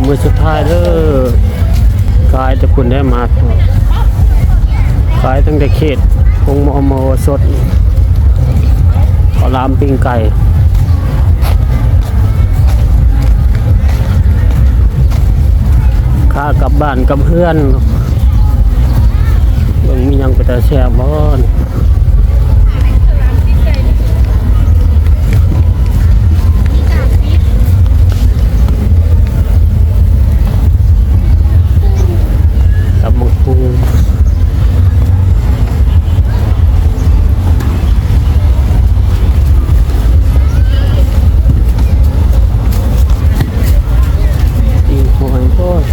ມື້ສຸດທ້າຍເດີ ຂາຍແຕ່ພຸ້ນໄດ້ມາ ຂາຍຕັ້ງແຕ່ເຂດໂຮງໝໍ ໝໍສົດ ເຂົ້າຫຼາມ ປີ້ງໄກ່ ຄ່າກັບບ້ານກັບເຮືອນ ເບິ່ງມີຫຍັງເປັນຕາແຊບບໍ່. ຕຳບັກຫຸ່ງ ປີ້ງຫອຍ ໂອ້ຍ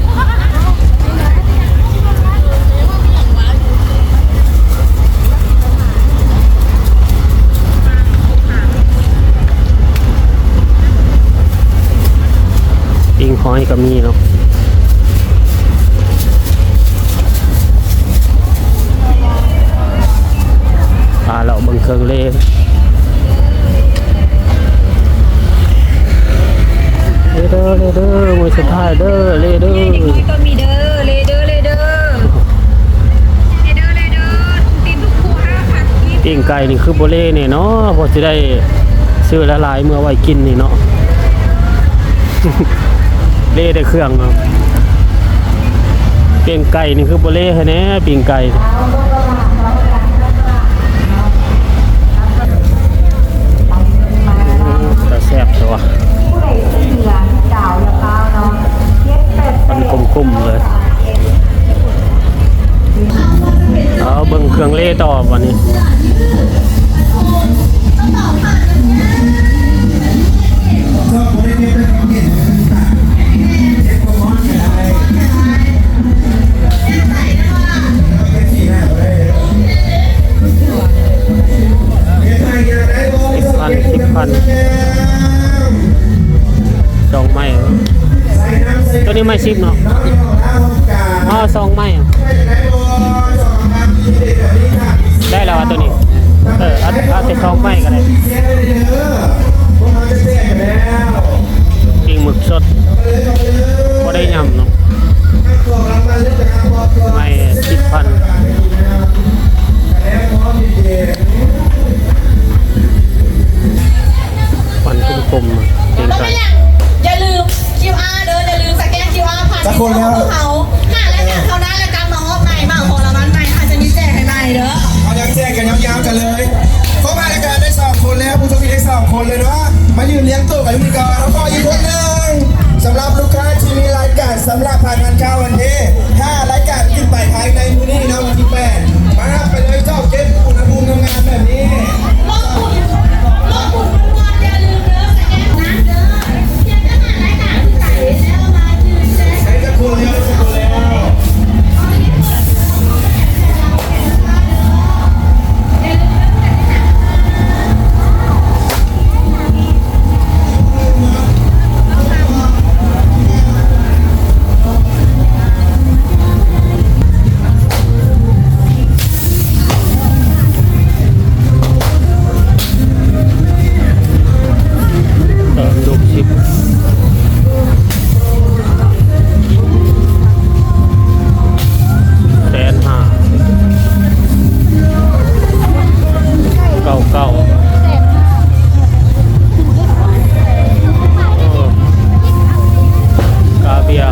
ປີ້ງຫອຍກໍມີເນາະ. ພາເລາະເບິ່ງເຄື່ອງເລ ເລເດີ ເລເດີ ມື້ສຸດທ້າຍເດີ ເລເດີ ເລເດີ ເລເດີ ເລເດີ ເລເດີ ເລເດີ ເລເດີ ທຸກຕີນທຸກຄູ່ຫ້າພັນກີບ. ປີ້ງໄກ່ນີ້ຄືບໍ່ເລແນ່ເນາະ ເພາະຊິໄດ້ຊື້ຫຼາຍໆເມືອໄວ້ກິນນີ້ເນາະ. ເລແຕ່ເຄື່ອງເນາະ ປີ້ງໄກ່ນີ້ຄືບໍ່ເລໃຫ້ແດ່ ປີ້ງໄກ່ ຕາແຊບແທ້ວະ ຄວັນກຸ້ມໆເລີຍ. ເອົາເບິ່ງເຄື່ອງເລຕໍ່ບາດນີ້. ສິບພັນ ສິບພັນ ສອງໄມ້ ໂຕນີ້ໄມ້ສິບເນາະ ເອົາສອງໄມ້ ໄດ້ແລ້ວວ່າໂຕນີ້ ເອີ ເອົາ ເອົາແຕ່ສອງໄມ້ກໍໄດ້ ປີ້ງໝຶກສົດ ພໍໄດ້ຍຳເນາະ ໄມ້ສິບພັນ. ຄວັນກຸ້ມໆ ເປັນໄກ ຢ່າລືມຄິວອາເດີ ຢ່າລືມສະແກນຄິວອາຜ່ານ ຈັກຄົນແລ້ວ ພວກເຮົາ ຫ້າລາຍການເທົ່ານັ້ນ ແລ້ວກັບມາຮອບໃໝ່ ເໝົາຂອງລາງວັນໃໝ່ ອາດຈະມີແຈກໃຫ້ໃໝ່ເດີ ເຮົາຍັງແຈກກັນຍາວໆກັນເລີຍ ຄົບຫ້າລາຍການໄດ້ສອງຄົນແລ້ວ ຜູ້ໂຊກດີໄດ້ສອງຄົນເລີຍເນາະ ມາຢືນລຽງໂຕກັນຢູ່ນີ້ກ່ອນ ເຮົາຂໍອີກຄົນໜຶ່ງ ສຳລັບລູກຄ້າທີ່ມີລາຍການ ສຳລັບຜ່ານທານເຂົ້າວັນທີຫ້າ ລາຍການຂຶ້ນໄປພາຍໃນມື້ນີ້ເນາະ ວັນທີແປດ ມາຮັບໄປເລີຍ ເຈົ້າເກັບອຸນຫະພູມງາມໆແບບນີ້ ລົງທຶນ ລົງທຶນມ່ວນໆ ຢ່າລືມເດີ ສະແກນນຳເດີ ພຽງແຕ່ຜ່ານລາຍການຂຶ້ນໄປແລ້ວມາຢືນແຊ ໃຊ້ຈັກຄົນແລ້ວ ຈັກຄົນແລ້ວ ເຕີມລູກສິບ ແສນຫ້າ ເກົ້າເກົ້າ ເອີ ກາເບຍ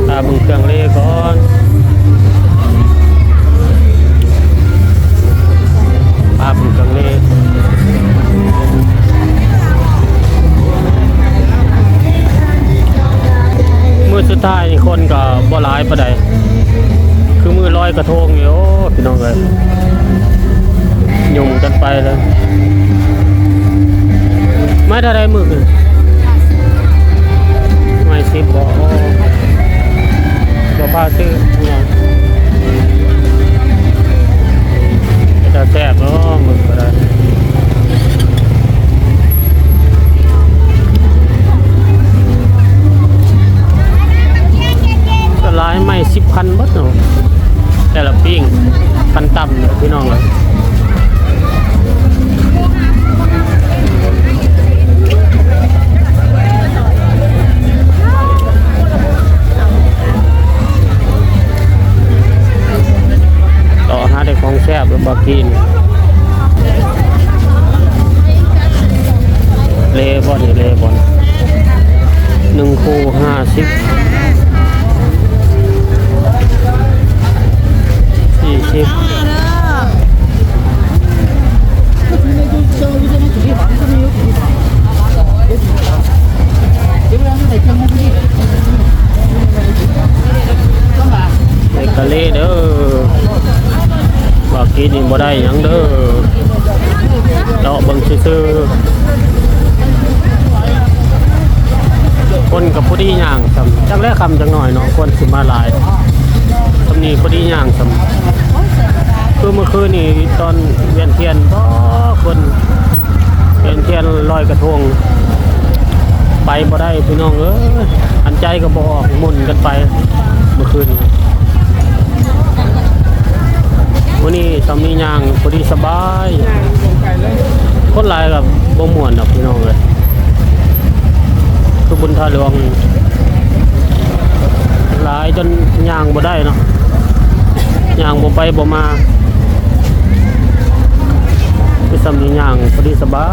ຖ້າເບິ່ງເຄື່ອງເລກ່ອນ ພາເບິ່ງເຄື່ອງເລ ມື້ສຸດທ້າຍນີ້ຄົນກໍບໍ່ຫຼາຍປານໃດ ຄືມື້ລອຍກະທົງນີ້ ໂອ້ ພີ່ນ້ອງເອີຍ ຫຍຸ້ງກັນໄປເລີຍ ໄມ້ເທົ່າໃດໝຶກນີ້? ໄມ້ສິບບໍ່? ບໍ່ພາຊື້ ເປັນຕາແຊບເນາະ ໝຶກກໍໄດ້ ສ່ວນຫຼາຍໄມ້ສິບພັນເບິດເນາະ ແຕ່ລະປີ້ງ ຂັ້ນຕ່ຳເນາະ ພີ່ນ້ອງເອີຍ. ຈີນ ເລບອນນີ້ ເລບອນ ໜຶ່ງຄູ່ຫ້າສິບ ສີ່ສິບ. ເລກະເລເດີ ວ່າກີນນີ້ບໍ່ໄດ້ຫຍັງເດີ ເລາະເບິ່ງຊື່ໆ. ຄົນກໍພໍດີຍ່າງຊ່ຳ ຈັກແລະຄ່ຳຈັກໜ້ອຍເນາະ ຄົນຊິມາຫຼາຍ ຊ່ຳນີ້ພໍດີຍ່າງຊ່ຳ. ຄືເມື່ອຄືນນີ້ຕອນວຽນທຽນ ບໍ່ ຄົນ ເປັນທຽນລອຍກະທົງ ໄປບໍ່ໄດ້ພີ່ນ້ອງເອີຍ ອັນໃຈກໍບໍ່ອອກ ໝຸ່ນກັນໄປເມື່ອຄືນນີ້. ມື້ນີ້ຊ່ຳມີຍ່າງພໍດີສະບາຍ ຄົນຫຼາຍກໍບໍ່ມ່ວນດອກພີ່ນ້ອງເອີຍ ຄືບຸນທາດຫຼວງ ຫຼາຍຈົນຍ່າງບໍ່ໄດ້ເນາະ ຍ່າງບໍ່ໄປບໍ່ມາ ຄືຊ່ຳນີ້ຍ່າງພໍດີສະບາຍ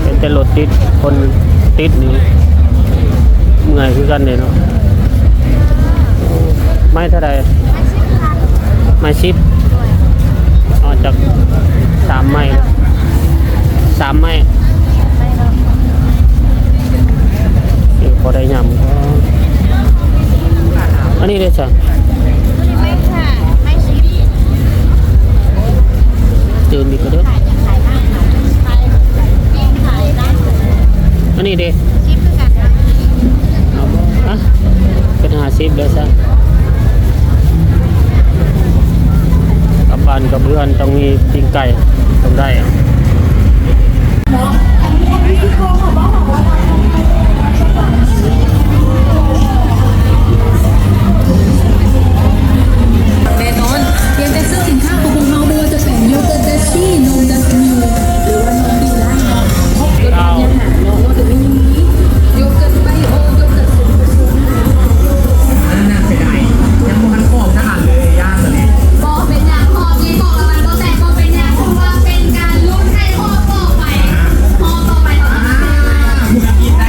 ເຫັນແຕ່ລົດຕິດ ຄົນຕິດນີ້ເມື່ອຍຄືກັນເດ້ເນາະ. ໄມ້ເທົ່າໃດ? ໄມ້ສິບ ເອົາຈັກສາມໄມ້ ສາມໄມ້ ເອີ ພໍໄດ້ຫຍ້ຳ. ອັນນີ້ເດ້ຊະ? ຕື່ມອີກກໍເດີ. ອັນນີ້ເດ້? ສິບຄືກັນ. ເອົາບໍ່? ອ່ະ ເປັນຫ້າສິບເດີຊະ. ກັບບ້ານກັບເຮືອນຕ້ອງມີປີ້ງໄກ່ ຕ້ອງໄດ້. ແນ່ນອນ ພຽງແຕ່ຊື້ສິນຄ້າຂອງພວກເຮົາ ບໍ່ວ່າຈະເປັນໂຢເກີດ Dashie ນົມ Dasnu ຫຼືວ່ານົມ Delight ເນາະ ເນາະ ໂຢເກີດ Bio ໂຢເກີດ ສູນເປີເຊັນ ອັນນັ້ນເສຍດາຍ ຍັງບໍ່ທັນຂອງຈັກອັນເລີຍ ຢ້ານຕົວນີ້. ບໍ່ເປັນຫຍັງ ຮອບນີ້ຂອງລາງວັນບໍ່ແຕກ ບໍ່ເປັນຫຍັງ ເພາະວ່າເປັນການລຸ້ນໃຫ້ຮອບຕໍ່ໄປ ຮອບຕໍ່ໄປເຮົາຈະມີແຕ່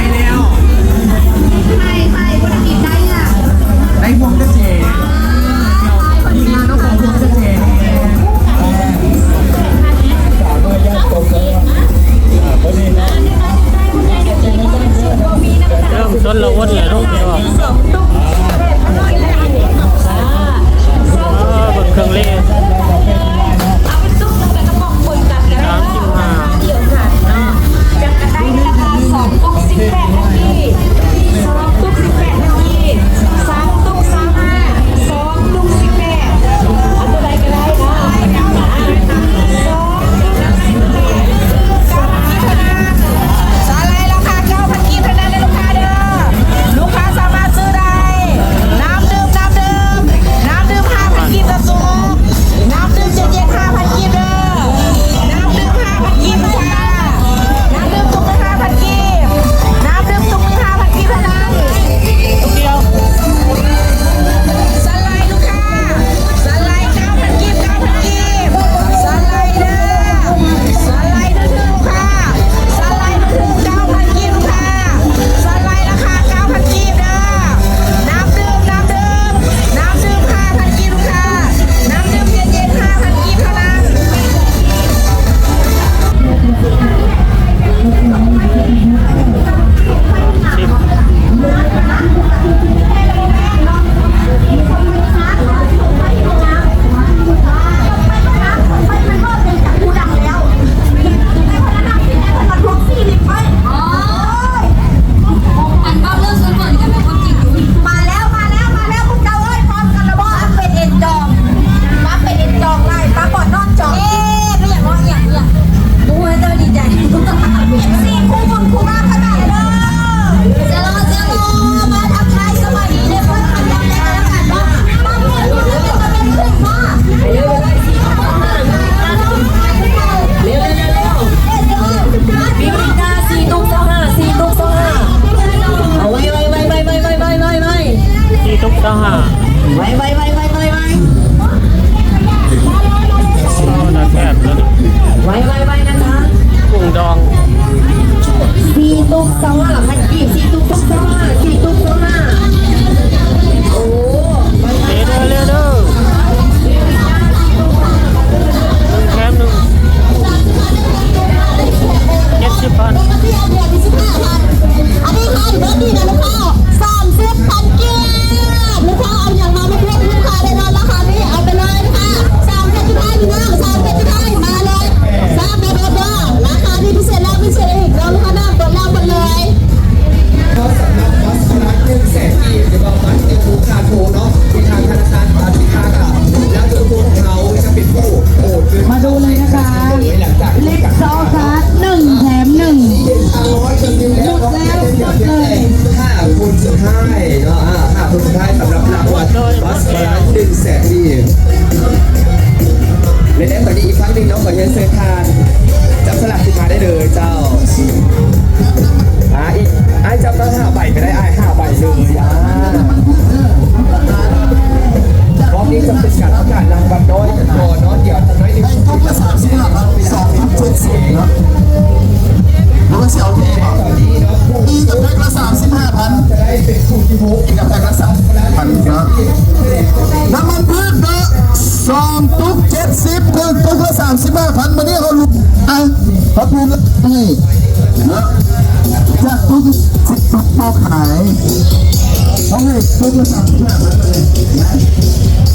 ລະ ຕອນນີ້ອີກຄັ້ງໜຶ່ງເນາະ ຂໍຮຽນເຊີນທ່ານຈັບສະຫຼາກຂຶ້ນມາໄດ້ເລີຍເຈົ້າ. ອ່າ ອີກ ອ້າຍຈັບມາຫ້າໃບກໍໄດ້ ອ້າຍ ຫ້າໃບເລີຍ. ອ່າ ຮອບນີ້ຈະເປັນການປະກາດລາງວັນນ້ອຍກັນກ່ອນເນາະ ດຽວຈັກໜ້ອຍໜຶ່ງ ໃຫ້ທຸກລະສາມສິບຫ້າພັນ ສອງທຸກເຈັດສິບເນາະ ຫຼືວ່າຊິເອົາເທົ່າໃດ? ຕອນນີ້ເນາະ ຜູ້ທີ່ຈັບໄດ້ລະສາມສິບຫ້າພັນ ຈະໄດ້ເປັນຜູ້ທີ່ຫົກ ຈັບໄດ້ລະສາມສິບຫ້າພັນເນາະ. ນ້ຳມັນພືດເນາະ ສອງຕຸກເຈັດສິບ ເຖິງຕຸກລະສາມສິບຫ້າພັນ. ມື້ນີ້ເຮົາລຸ້ນ ອ່ະ ເຮົາດູໃຫ້ເນາະ ຈາກຕຸກສິບຕຸກບໍ່ຂາຍ ເຮົາໃຫ້ຕຸກລະສາມສິບຫ້າພັນ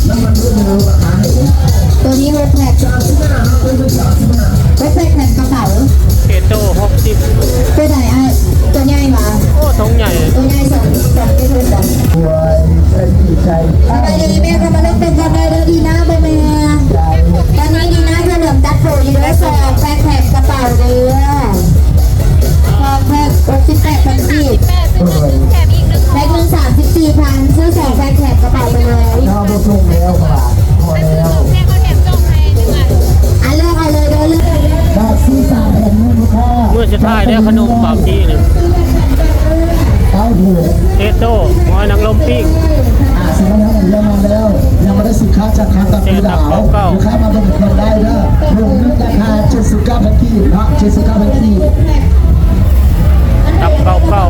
ນ້ຳມັນລົດໃນລາຄາໃຫ້ ໂຕນີ້ຫົກແພັກ ຫົກແພັກແຖມກະເປົາ ເອໂຕຫົກສິບ ໂຕໃດອ້າຍ? ໂຕໃຫຍ່ຫວາ? ໂອ້ ຖົງໃຫຍ່ ໂຕໃຫຍ່ສອງ ສອງເຈັດຫົກບໍ່? ສະບາຍດີແມ່ ເຂົ້າມາເບິ່ງເປັນກຳໄລເດີ ດີນາບໍ່ແມ່? ຕອນນີ້ດີນາກຳລັງຕັດໂປຢູ່ເດີ ສອງແພັກແຖມກະເປົາເດີ ສອງແພັກຫົກສິບແປດພັນກີບ ແພັກໜຶ່ງສາມສິບສີ່ພັນ ຊື້ສອງແພັກແຖມກະເປົາໄປເລີຍ. ເຈົ້າບໍ່ສົ່ງແລ້ວ ເພາະວ່າພໍແລ້ວ ອັນເລືອກເອົາເລີຍເດີ ເລືອກ ຊື້ສາມແຖມໜຶ່ງ ລູກຄ້າ. ມື້ສຸດທ້າຍເດີ ຂະໜົມບາວຈີ່ນີ້ ເຕົ້າຫູ ເອໂຕ້ ຫອຍນາງລົມປີ້ງ ອ່າ ສິນຄ້າເລີ່ມມາແລ້ວ ຍັງບໍ່ໄດ້ສິນຄ້າຈັກຄັນ ແຕ່ຄືດາວ ລູກຄ້າມາເບິ່ງເພິ່ນໄດ້ເດີ ຖົງໜຶ່ງລາຄາເຈັດສິບເກົ້າພັນກີບເນາະ ເຈັດສິບເກົ້າພັນກີບ. ຕັບເກົ້າເກົ້າ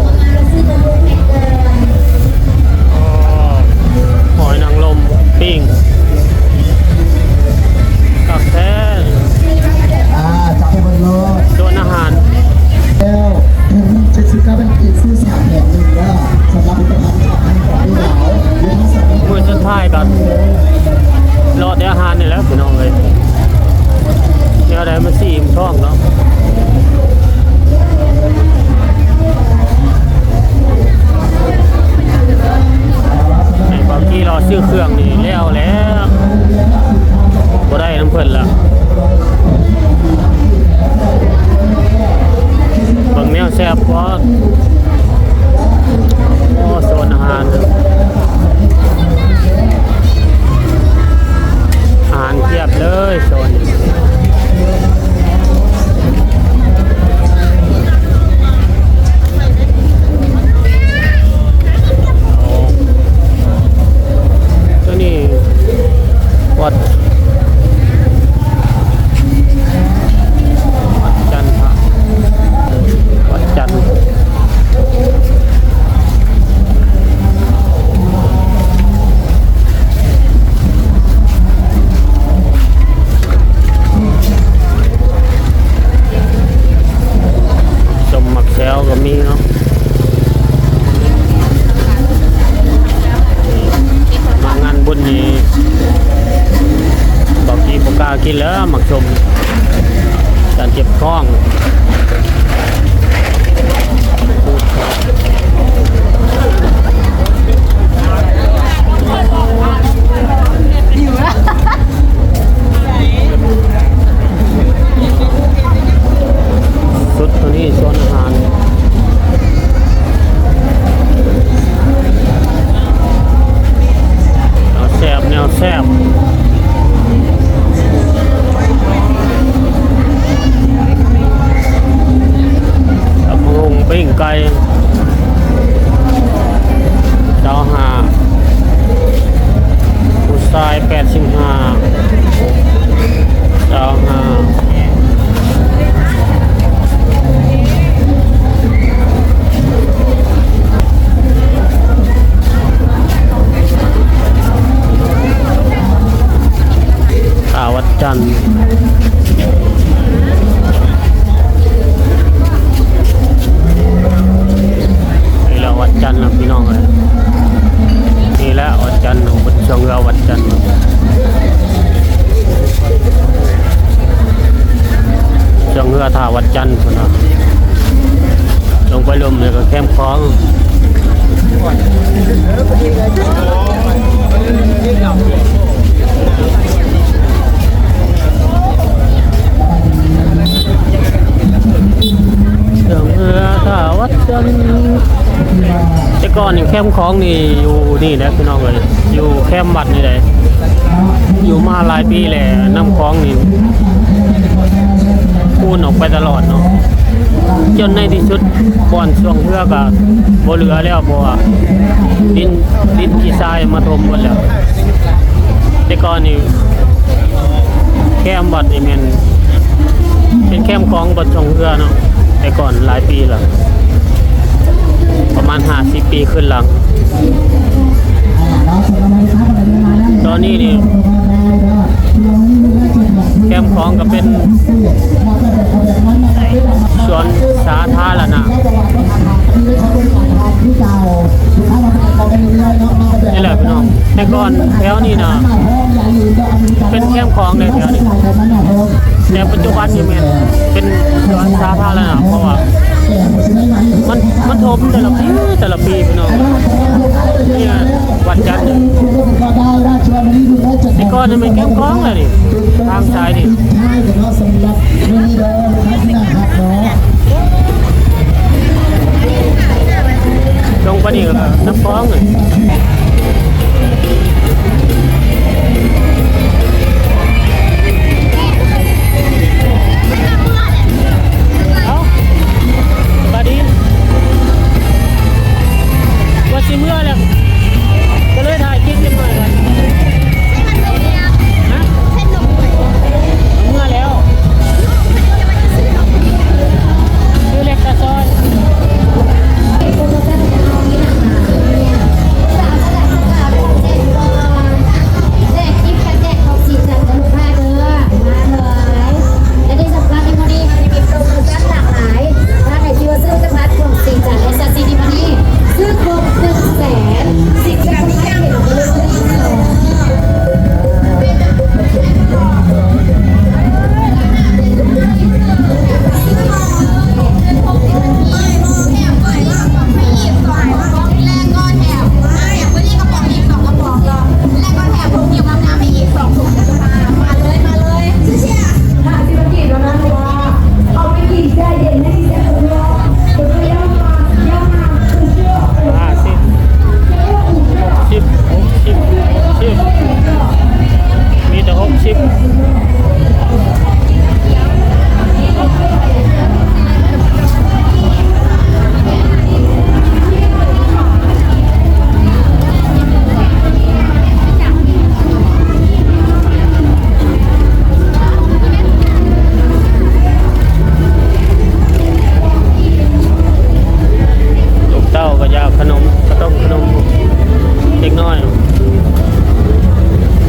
ອໍ ຫອຍນາງລົມປີ້ງ ຄັກແທ້. ອ່າ ຈັບໃຫ້ເບິ່ງໂລດ ສວນອາຫານ ແລ້ວ ເຈັດສິບເກົ້າພັນກີບ ຊື້ສາມແຖມໜຶ່ງເດີ ສຳລັບຜະລິດຕະພັນຈາກທາງກອງເລດາວ ມື້ສຸດທ້າຍກໍລໍແຕ່ອາຫານນີ້ແຫຼະ ພີ່ນ້ອງເອີຍ. ແນວໃດມັນຊິອີ່ມທ້ອງເນາະ ໃຫ້ເບົາຈີ່ລໍຊື້ເຄື່ອງນີ້ແລ້ວແຫຼະ ບໍ່ໄດ້ນຳເພິ່ນລະ ເບິ່ງແນວແຊບກ່ອນ. ໂອ້ ໂຊນອາຫານ ອາຫານພຽບເລີຍໂຊນນີ້. ໂຕນີ້ວັດ ວັດຈັນພະ ວັດຈັນ ສົ້ມໝາກແຊວກໍມີເນາະ ມາງານບຸນນີ້ ບາງທີບໍ່ກ້າກິນແລ້ວໝາກສົ້ມ ຢ້ານເຈັບທ້ອງ. ສຸດໂຕນີ້ໂຊນອາຫານ ແນວແຊບ ແນວແຊບ ຕຳບັກຫຸ່ງ ປີ້ງໄກ່ ຊາວຫ້າ ຜູ້ຊາຍ ແປດສິບຫ້າ ຊາວຫ້າ. ທ່າວັດຈັນ ນີ້ແຫຼະວັດຈັນນະພີ່ນ້ອງເອີຍ ນີ້ແຫຼະວັດຈັນ ເພິ່ນຊ່ວງເຮືອວັດຈັນ ຊ່ວງເຮືອທ່າວັດຈັນພຸ້ນນະ ລົງໄປລຸ່ມນີ້ກໍແຄມຂອງ ເຮືອທ່າວັດຈັນ ແຕ່ກ່ອນນີ້ແຄມຂອງນີ້ຢູ່ນີ້ແຫຼະພີ່ນ້ອງເອີຍ ຢູ່ແຄມວັດນີ້ແຫຼະ ຢູ່ມາຫຼາຍປີແລ້ວ ນ້ຳຂອງນີ້ຄູນອອກໄປຕະຫຼອດເນາະ ຈົນໃນທີ່ສຸດບ່ອນຊ່ວງເຮືອກໍບໍ່ເຫຼືອແລ້ວ ເພາະວ່າດິນ ດິນຂີ້ຊາຍມາຖົມໝົດແລ້ວ. ແຕ່ກ່ອນນີ້ແຄມວັດນີ້ແມ່ນເປັນແຄມຂອງບ່ອນຊ່ວງເຮືອເນາະ ແຕ່ກ່ອນຫຼາຍປີແລ້ວ ປະມານຫ້າສິບປີຄືນຫຼັງ. ຕອນນີ້ນີ້ແຄມຂອງກໍເປັນສວນສາທາລະນະ ນີ້ແຫຼະພີ່ນ້ອງ. ແຕ່ກ່ອນແຖວນີ້ນະເປັນແຄມຂອງເດ້ແຖວນີ້ ແຕ່ປັດຈຸບັນນີ້ແມ່ນເປັນສວນສາທາລະນະ ເພາະວ່າມັນ ມັນຖົມແຕ່ລະປີ ແຕ່ລະປີພີ່ນ້ອງ. ນີ້ວັດຈັນ ແຕ່ກ່ອນນີ້ແມ່ນແຄມຂອງແຫຼະນີ້ ທາງສາຍນີ້ ລົງໄປນີ້ກໍນ້ຳຂອງ. ເອົ້າ ສະບາຍດີ ວ່າຊິເມືອແລ້ວ ກໍເລີຍຖ່າຍຄລິບຈັກໜ້ອຍກ່ອນ. ຮະ? ເມືອແລ້ວ ຊື້ເລັກຕາຊອຍ. ແຈກກິບ ແຈກຂອງສີຈັນເດີລູກຄ້າເດີ ມາເລີຍ. ແລະທີ່ສຳຄັນໃນມື້ນີ້ເຮົາຍັງມີໂປຣໂມຊັນຫຼາກຫຼາຍ. ທ່ານໃດທີ່ວ່າຊື້ຜະລິດຕະພັນຂອງສີຈັນ ແລະ ຊາຊີດີມື້ນີ້ ຊື້ຄົບໜຶ່ງແສນ ສິດຈະໄດ້ຮັບເງິນລາງວັນເລີຍ. ຫ້າສິບ ຫົກສິບ ຫົກສິບ ຫົກສິບ ມີແຕ່ຫົກສິບ. ລູກເຕົ້າກໍຢາກຂະໜົມ ເຂົ້າຕົ້ມຂະໜົມ ເດັກນ້ອຍ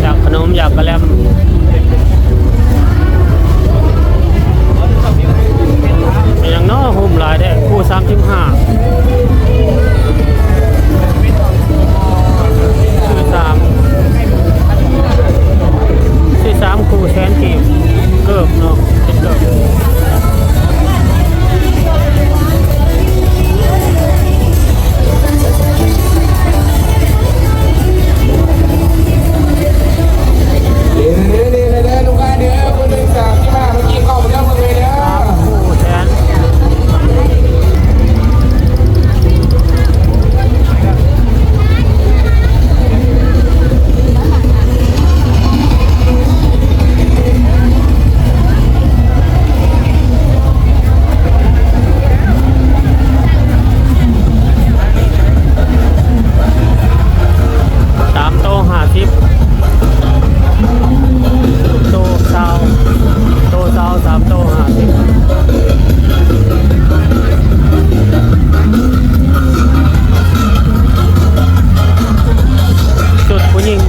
ຢາກຂະໜົມ ຢາກກະແລັມ. ເປັນຫຍັງເນາະ ໂຮມຫຼາຍແທ້ ຄູ່ສາມສິບຫ້າ ຊື້ສາມ ຊື້ສາມຄູ່ແສນກີບ ເກີບເນາະ ເປັນເກີບ. ສາມໂຕຫ້າສິບ ໂຕຊາວ ໂຕຊາວ ສາມໂຕຫ້າສິບ. ຊຸດຜູ້ຍິງ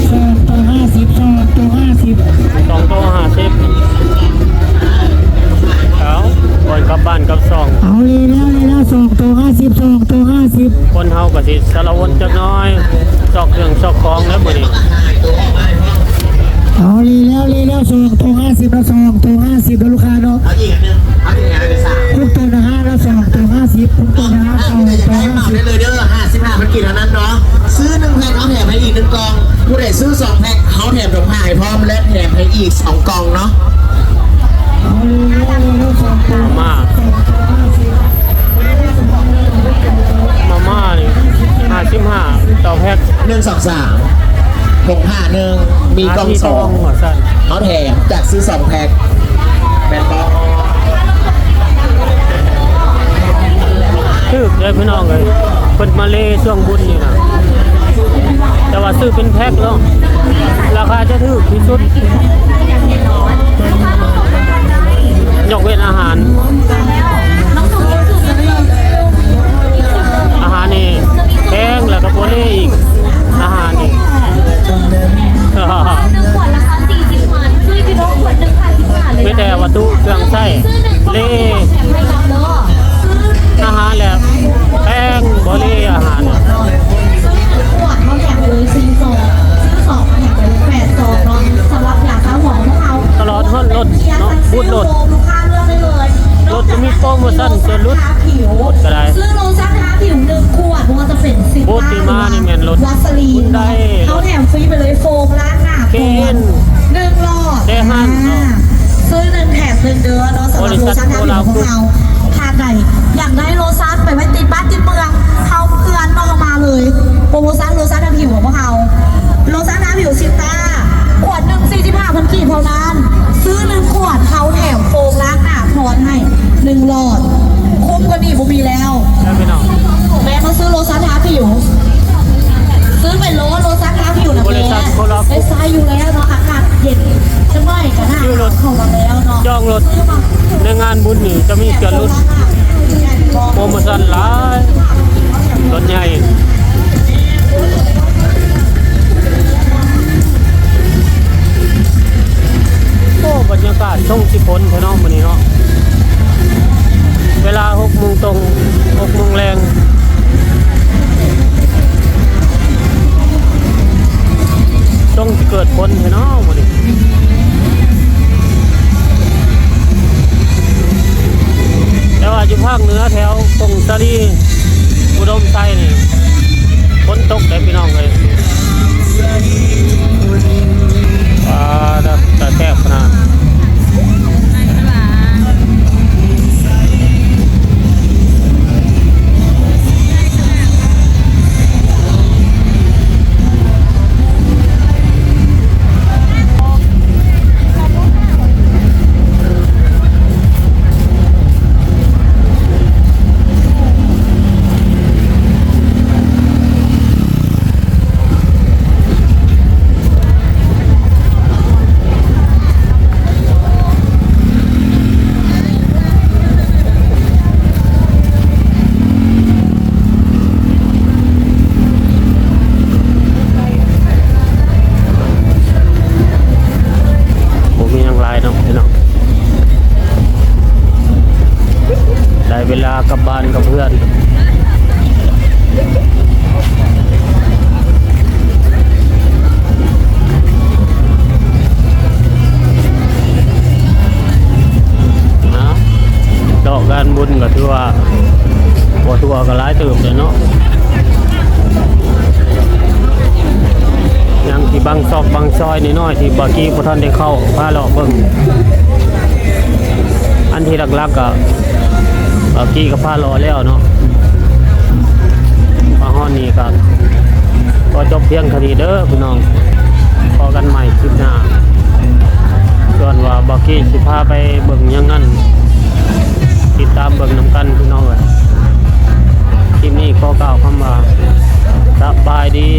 ສອງໂຕຫ້າສິບ ສອງໂຕຫ້າສິບ ສອງໂຕຫ້າສິບ. ເອົາ ກ່ອນກັບບ້ານກັບຊ່ອງ ເອົາ ເລີຍແລ້ວ ເລີຍແລ້ວ ສອງໂຕຫ້າສິບ ສອງໂຕຫ້າສິບ. ຄົນເຮົາກໍຊິສາລະວົນຈັກໜ້ອຍ ຊອກເຄື່ອງຊອກຂອງແລ້ວມື້ນີ້. ເອົາ ເລີຍແລ້ວ ເລີຍແລ້ວ ສອງໂຕຫ້າສິບ ແລ້ວ ສອງໂຕຫ້າສິບ ແລ້ວລູກຄ້າເນາະ. ຫົກໂຕນະຮະ ແລ້ວສອງໂຕຫ້າສິບ ຫົກໂຕນະຮະ ສອງໂຕຫ້າສິບ ໄດ້ເລີຍເດີ ຫ້າສິບຫ້າພັນກີບເທົ່ານັ້ນເນາະ. ຊື້ໜຶ່ງແພັກ ເຮົາແຖມໃຫ້ອີກໜຶ່ງກ່ອງ ຜູ້ໃດຊື້ສອງແພັກ ເຮົາແຖມຖົງຜ້າໃຫ້ພ້ອມ ແລະ ແຖມໃຫ້ອີກສອງກ່ອງເນາະ. ມາ ມາມ່ານີ້ ຫ ຫ້າສິບຫ້າຕໍ່ແພັກ ໜຶ່ງສອງສາມ ຫົກຫ້າໜຶ່ງ ມີກ່ອງສອງ ເຮົາແຖມ ຈາກຊື້ສອງແພັກ ແມ່ນບໍ່? ຖືກເດ້ພີ່ນ້ອງເອີຍ ເພິ່ນມາເລຊ່ວງບຸນນີ້ນະ ແຕ່ວ່າຊື້ເປັນແພັກເນາະ ລາຄາຈະຖືກທີ່ສຸດ ຍົກເວັ້ນອາຫານ ອາຫານນີ້ແພງ ແລ້ວກໍບໍ່ເລອີກ ອາຫານນີ້ ໜຶ່ງຂວດລາຄາສີ່ສິບຫຍວນ ຊື້ກິໂລຂວດໜຶ່ງຂາຍສິບຫານເລີຍ ມີແຕ່ວັດຖຸເຄື່ອງໃຊ້ ເລ ອາຫານແຫຼະແພງ ບໍ່ເລອາຫານ ຊື້ໜຶ່ງຂວດເຮົາແຖມໄປເລີຍສີ່ຊອງ ຊື້ສອງມາແຖມໄປເລີຍແປດຊອງເນາະ ສຳລັບຢາຊາຫົວຂອງເຮົາ ຕະຫຼອດຮອດລົດເນາະ ບູດລົດ ລູກຄ້າເລືອກໄດ້ເລີຍ ລົດຈະມີໂປຣໂມຊັນສ່ວນຫຼຸດ ກະໄດ້ ຊື້ໂລຊົ່ນທາຜິວໜຶ່ງຂວດ ບໍ່ວ່າຈະເປັນຊິນ ບູດທີ່ມານີ້ແມ່ນລົດ ວາສະລີນ ໄດ້ ເຮົາແຖມຟຣີໄປເລີຍໂຟມລ້າງໜ້າ ເຄເອັນ ໜຶ່ງຫຼອດ ແຕ່ຫັ້ນເນາະ ອ່າ ຊື້ໜຶ່ງແຖມໜຶ່ງເດີເນາະ ສຳລັບໂລຊັ່ນທາຜິວຂອງພວກເຮົາ ທ່ານໃດຢາກໄດ້ໂລຊັ່ນໄປໄວ້ຕິດບ້ານຕິດເມືອງ ເຮົາເຮືອນເນາະ ເຮົາມາເລີຍ ໂປຣໂມຊັນໂລຊັ່ນທາຜິວຂອງພວກເຮົາ ໂລຊັ່ນທາຜິວຊິນຕ້າ ຂວດໜຶ່ງສີ່ສິບຫ້າພັນກີບເທົ່ານັ້ນ ຊື້ໜຶ່ງຂວດ ເຮົາແຖມໂຟມລ້າງໜ້າພອນໃຫ້ໜຶ່ງຫຼອດ ຄຸ້ມກວ່ານີ້ບໍ່ມີແລ້ວ ແມ່ນບໍ່? ຊື້ໂລຊັ່ນທາຜິວ ຊື້ໄປໂລດ ໂລຊັ່ນທາຜິວນະ ໄດ້ໃຊ້ຢູ່ແລ້ວເນາະ ອາກາດເຢັນຈັກໜ້ອຍກະໜາວເຂົ້າມາແລ້ວເນາະ ຈອງລົດ ໃນງານບຸນນີ້ຈະມີສ່ວນຫຼຸດ ໂປຣໂມຊັນຫຼາຍ ລົດໃຫຍ່ ໂອ້ ບັນຍາກາດຊົງຊິຝົນແທ້ເນາະມື້ນີ້ເນາະ ເວລາຫົກໂມງຕົງ ຫົກໂມງແລງ ຊົງຊິເກີດຝົນແທ້ເນາະມື້ນີ້ ແຕ່ວ່າຢູ່ພາກເໜືອແຖວຜົ້ງສາລີ ອຸດົມໄຊນີ້ ຝົນຕົກເດ້ພີ່ນ້ອງເອີຍ ປາດ ຕາແຊບຂະໜາດ. ບໍ່ມີຫຍັງຫຼາຍເນາະພີ່ນ້ອງ ໄດ້ເວລາກັບບ້ານກັບເຮືອນ. ເນາະ ເລາະງານບຸນກໍຖືວ່າບໍ່ທົ່ວກໍຫຼາຍເຕີບແລ້ວເນາະ ຍັງທີ່ບາງຊອກບາງຊອຍນ້ອຍໆ ທີ່ບ່າວກີ້ບໍ່ທັນໄດ້ເຂົ້າ ພາເລາະເບິ່ງ ອັນທີ່ຫຼັກໆ ກໍ ບ່າວກີ້ກໍພາເລາະແລ້ວເນາະ ມາຮອດນີ້ກໍຂໍຈົບພຽງເທົ່ານີ້ເດີພີ່ນ້ອງ ພໍ້ກັນໃໝ່ຄລິບໜ້າ ສ່ວນວ່າບ່າວກີ້ຊິພາໄປເບິ່ງຫຍັງນັ້ນ ຕິດຕາມເບິ່ງນຳກັນພີ່ນ້ອງເອີຍ ຄລິບນີ້ຂໍກ່າວຄຳວ່າ ສະບາຍດີ.